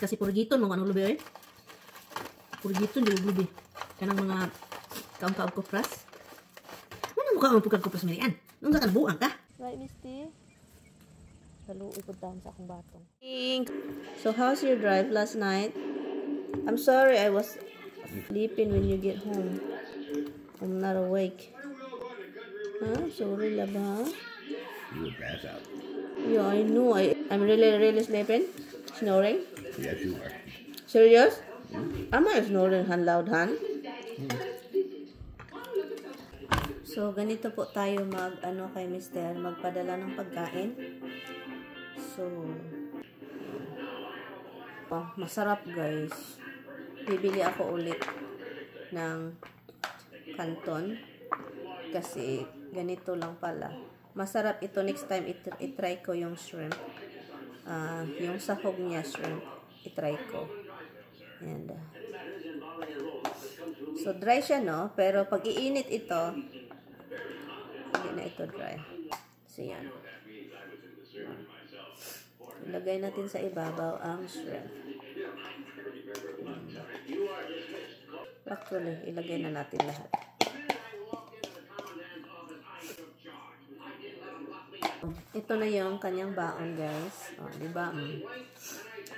kasi purigiton mo ano lubi eh. Purigiton di lubi. Kanang mga kaong-kaong kopras. Ano mo kaong kopras Marian? Nung ka buang ka? Right, Misty? Saluoy ko down sa akong batong. So, how's your drive last night? I'm sorry I was sleeping when you get home. I'm not awake. Huh? Sorry, love, huh? You would pass out. Yeah, I know. I'm really sleeping. Snoring. Yes, you are. Serious? Am I snoring loud, Han? So, ganito po tayo kay Mister, magpadala ng pagkain. So, masarap guys. Bibili ako ulit ng canton. Kasi, ganito lang pala. Masarap ito. Next time, itry ko yung shrimp. Yung sahog niya shrimp. Itry ko. And, so, dry siya, no? Pero, pag iinit ito, hindi na ito dry. So, yan. Ilagay natin sa ibabaw ang shrimp. Actually, ilagay na natin lahat. Ito na yung kanyang baon, guys. O, diba?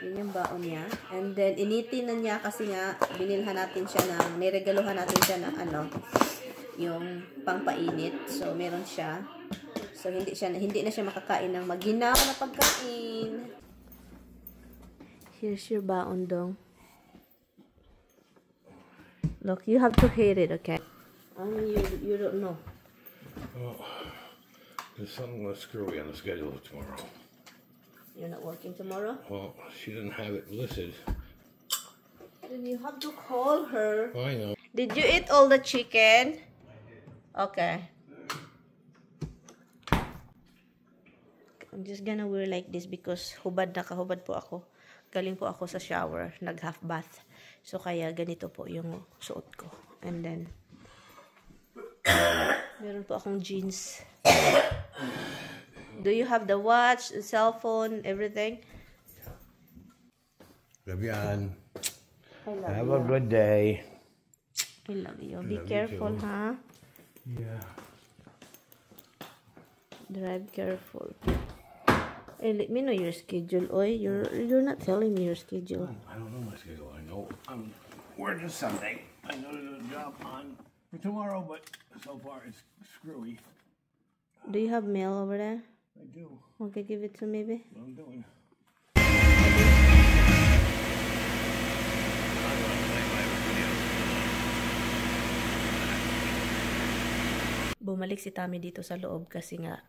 Yun yung baon niya. And then, initin na niya kasi nga, binilhan natin siya ng, niregaluhan natin siya ng yung pangpainit. So, meron siya. So, hindi na siya makakain ng maginaw na pagkain. Here's your baon, dong. Look, you have to hate it, okay? You don't know. Oh, there's something screwy on the schedule tomorrow. You're not working tomorrow? Well, she didn't have it listed. Then you have to call her. I know. Did you eat all the chicken? Okay. I'm just gonna wear like this because kahubad po ako. Galing po ako sa shower, nag-half bath. So, kaya ganito po yung suot ko. And then, meron po akong jeans. Do you have the watch, the cell phone, everything? Vivian, Have a good day. I love you. Be careful, huh? Yeah. Drive careful. Hey, let me know your schedule, oy. You're not telling me your schedule. I don't know my schedule. I know I'm working Sunday. I know there's a job on for tomorrow, but so far it's screwy. Do you have mail over there? I do. Okay, give it to me, babe. What I'm doing. Bumalik si Tommy dito sa loob kasi nga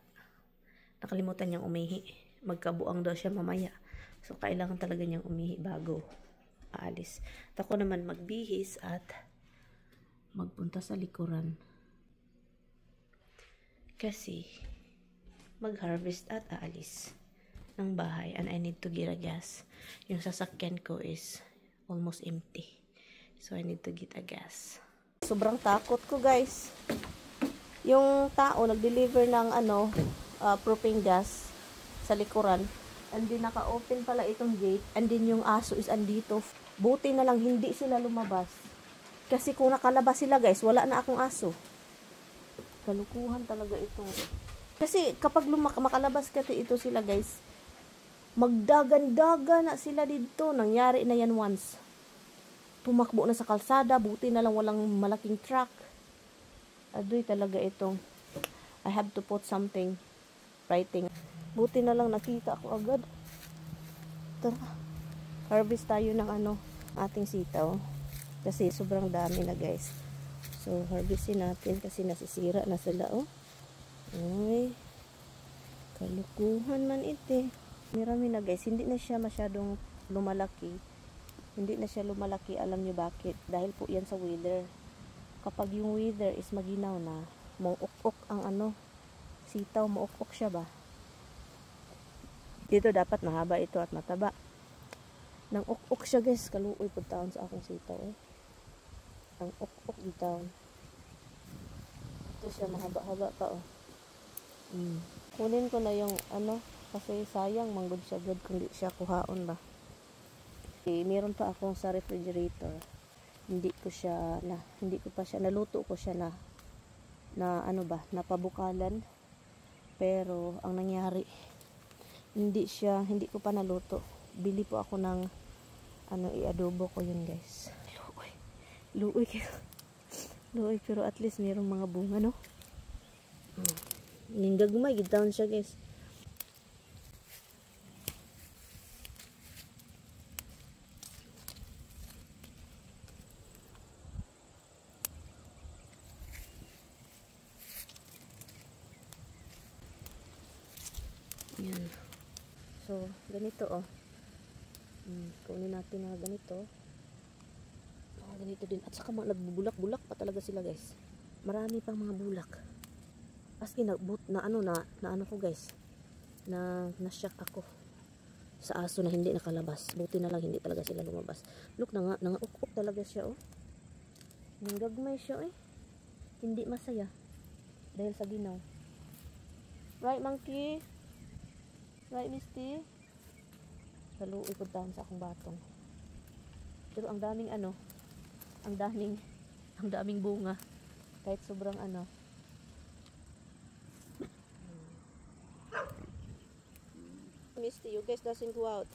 nakalimutan niyang umihi. Magkabuang daw siya mamaya. So, kailangan talaga niyang umihi bago aalis. At ako naman magbihis at magpunta sa likuran. Kasi mag-harvest at aalis ng bahay and I need to get a gas. Yung sasakyan ko is almost empty. So, I need to get a gas. Sobrang takot ko, guys. Yung tao nag-deliver ng propane gas sa likuran. And then naka-open pala itong gate. And then yung aso is andito. Buti na lang hindi sila lumabas. Kasi kung nakalabas sila guys, wala na akong aso. Kalukuhan talaga ito. Kasi kapag makalabas kasi ito sila guys, magdagan-daga na sila dito. Nangyari na yan once. Tumakbo na sa kalsada. Buti na lang walang malaking truck. Adoy talaga itong I have to put something writing. Buti na lang nakita ako agad. Tara. Harvest tayo ng ating sitaw. Kasi sobrang dami na guys. So harvestin natin kasi nasisira na sila oh. Ay. Kalukuhan man ite. Marami na guys. Hindi na siya masyadong lumalaki. Hindi na siya lumalaki. Alam niyo bakit? Dahil po yan sa weather. Kapag yung weather is maginaw na, mauuk-uk ang sitaw, mauuk-uk siya ba? Dito dapat mahaba ito at mataba. Nang uk-uk siya guys, kaluoy po taon sa akong sitaw eh. Ang uk-uk dito. Ito siya, mahaba-haba pa oh. Kunin ko na yung kasi sayang manggod siya good kung di siya kuhaon ba. Meron pa akong sa refrigerator. Hindi ko pa siya naluto ko siya na ano ba, napabukalan. Pero ang nangyari, hindi ko pa naluto. Bili po ako ng i-adobo ko yun, guys. Luoy pero at least mayroong mga bunga, no? Gagmay gid down siya, guys. Yan. So, ganito, oh. Kunin natin na ganito. Ganito din. At saka nagbubulak-bulak pa talaga sila, guys. Marami pang mga bulak. As in, na ko, guys. Na-shock ako sa aso na hindi nakalabas. Buti na lang hindi talaga sila lumabas. Look, nanga-uk-uk talaga siya, oh. Nanggagmay siya, eh. Hindi masaya. Dahil sa ginaw. Right, monkey? Right, Misty? Naluoy ko down sa akong batong. Pero ang daming ang daming bunga. Kahit sobrang Misty, you guys doesn't go out.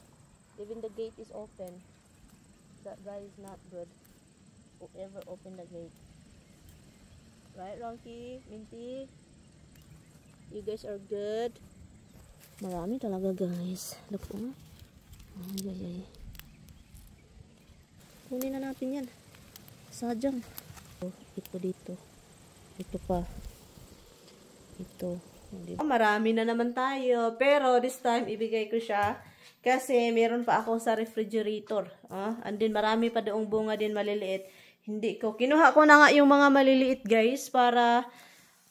Even the gate is open. That guy is not good. Whoever opened the gate. Right, Ronky? Minty? You guys are good. Marami talaga, guys. Look, oh. Ay. Kunin na natin yan. Sadyang. Ito dito. Ito pa. Ito. Marami na naman tayo. Pero this time, ibigay ko siya. Kasi meron pa ako sa refrigerator. And then marami pa doong bunga din maliliit. Hindi ko. Kinuha ko na nga yung mga maliliit, guys. Para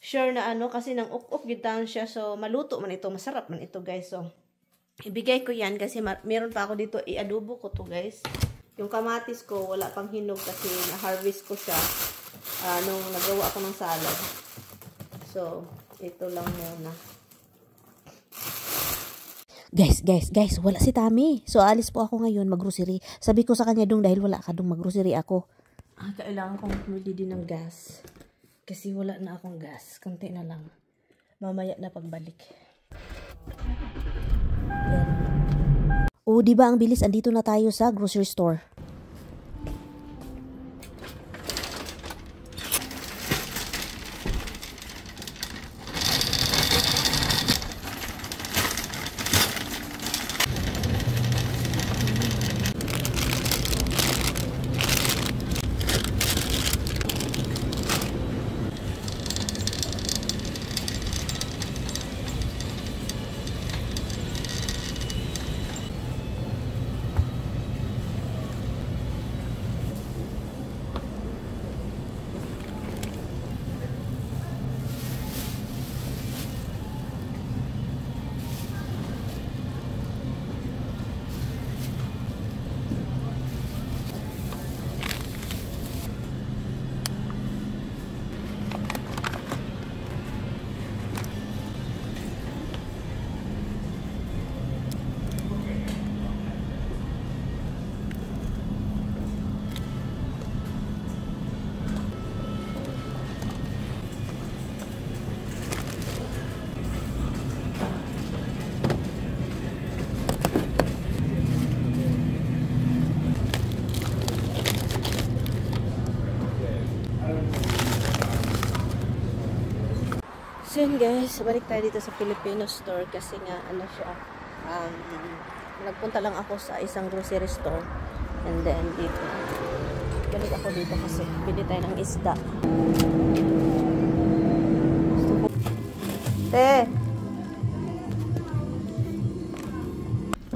sure na kasi nang uk-uk gitan siya. So, maluto man ito. Masarap man ito, guys. So, ibigay ko yan kasi meron pa ako dito. I-adobo ko to, guys. Yung kamatis ko, wala pang hinog kasi na-harvest ko siya nung nagawa ako ng salad. So, ito lang muna. Guys, wala si Tami. So, alis po ako ngayon mag-grocery. Sabi ko sa kanya dahil wala ka mag-grocery ako. Kailangan kong bumili din ng gas. Kasi wala na akong gas. Konti na lang. Mamaya na pagbalik. Oh, diba ang bilis? Andito na tayo sa grocery store. So yun, guys, balik tayo dito sa Filipino store kasi nga siya, nagpunta lang ako sa isang grocery store and then dito balik ako dito kasi bili tayo ng isda.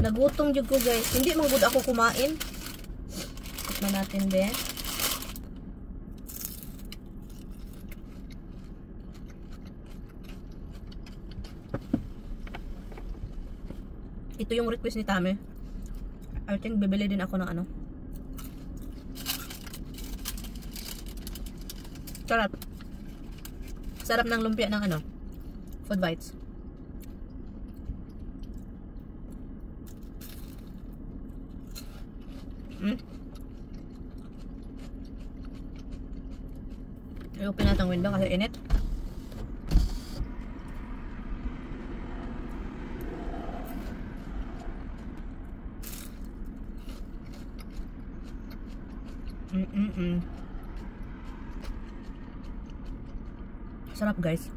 Nagutom jud ko, guys. Hindi man gud ako kumain. Tikman natin be. Ito yung request ni Tami. I think bibili din ako ng Sarap. Sarap ng lumpia ng Food Bites. I-open natin ang window kasi init. Sarap guys.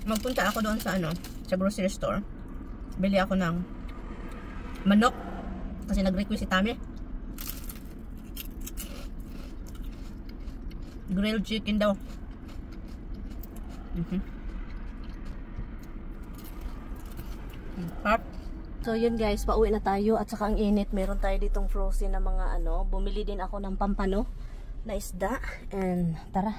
Magpunta ako doon sa sa grocery store. Bili ako ng manok kasi nag-request si Tami. Grilled chicken daw. So yun guys, pauwi na tayo at saka ang init. Meron tayo ditong frozen na mga bumili din ako ng pampano na isda and tara.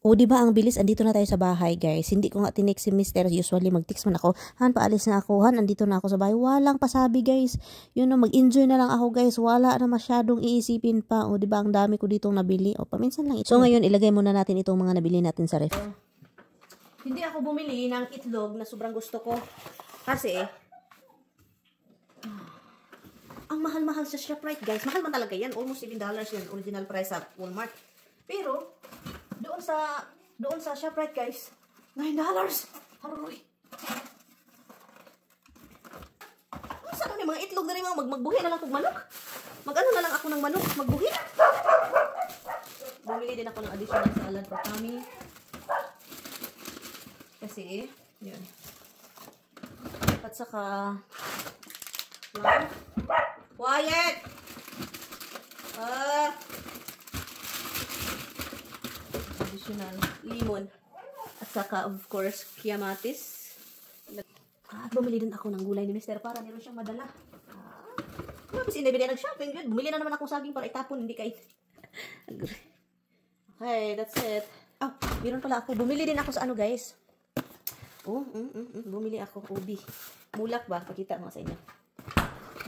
O diba ang bilis, andito na tayo sa bahay guys. Hindi ko nga tinik si Mr. Usually mag-text man ako, Han, paalis na ako, Han, andito na ako sa bahay. Walang pasabi guys. Yun na, mag-enjoy na lang ako guys. Wala na masyadong iisipin pa. O diba ang dami ko ditong nabili. O paminsan lang ito. So ngayon, ilagay muna natin itong mga nabili natin sa ref. Hindi ako bumili ng itlog na sobrang gusto ko. Kasi, ang mahal-mahal sa ShopRite guys. Mahal man talaga yan. Almost $7 yan. Original price sa Walmart. Pero, doon sa ShopRite guys, $9. Haroy. Saan na mga itlog na rin mga magbuhi na lang kong manok. Mag-ano na lang ako ng manok. Magbuhi. Bumili din ako ng additional salad for Tommy. Kasi, yun. At saka, quiet! Additional lemon. At saka, of course, kiamatis. At bumili din ako ng gulay ni Mr. para meron siyang madala. Kasi hindi na nag-shopping. Bumili na naman akong saging para itapon, hindi kahit. Okay, that's it. Oh, meron pala ako. Bumili din ako sa guys. Bumili ako ubi. Mulak ba? Pakita mo sa inyo.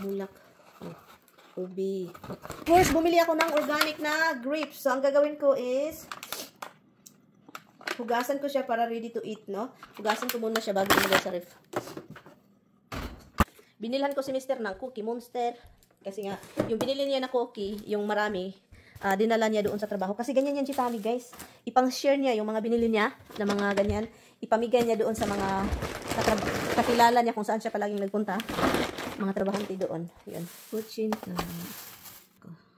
Mulak. Ubi. Of course, bumili ako ng organic na grapes. So, ang gagawin ko is hugasan ko siya para ready to eat, no? Hugasan ko muna siya bago ilagay sa ref. Binilhan ko si Mr. ng Cookie Monster. Kasi nga, yung binili niya na cookie, yung marami, dinala niya doon sa trabaho. Kasi ganyan yan si Tommy, guys. Ipang-share niya yung mga binili niya na mga ganyan. Ipamigay niya doon sa mga kakilala niya kung saan siya palaging nagpunta. Mga trabahante doon. Yun. Kuchin.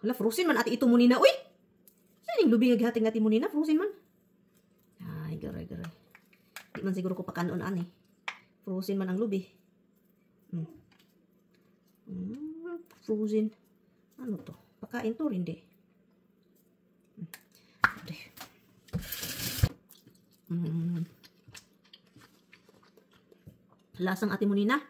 Wala, frozen man. Ati ito muna na. Uy! Saan yung lubi nga-hating-hating muna na? Frozen man. Ay, garay-garay. Di man siguro ko pakanoon-an eh. Frozen man ang lubi. Frozen. Ano to? Pakain to rin di. Lasang Ate Monina.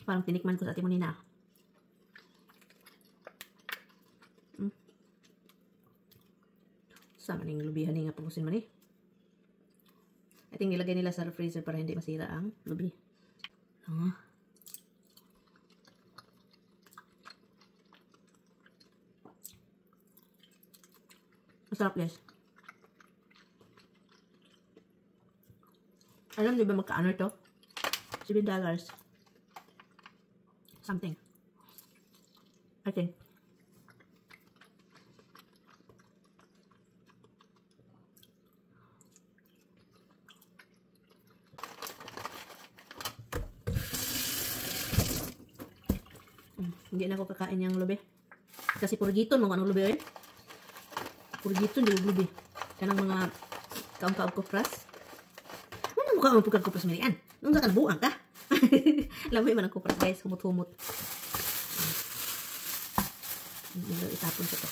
Parang tinikman ko sa Ate Monina. Sama ning lubihan nga pag-usin man eh. I think nilagay nila sa freezer para hindi masira ang lubi. Masarap guys. Alam niyo ba magkaano ito? $7. Something. I think. Hindi na ako kakain yung lubi. Kasi purgiton mo anong lubi eh. Purgiton yung lubi. Kanang mga kaong-kaong kopras. Ano mukha ang pukad kopras Marian? Nung ka buang ka. Lamoy man ang kopras guys. Humot-humot. Itapon ko to.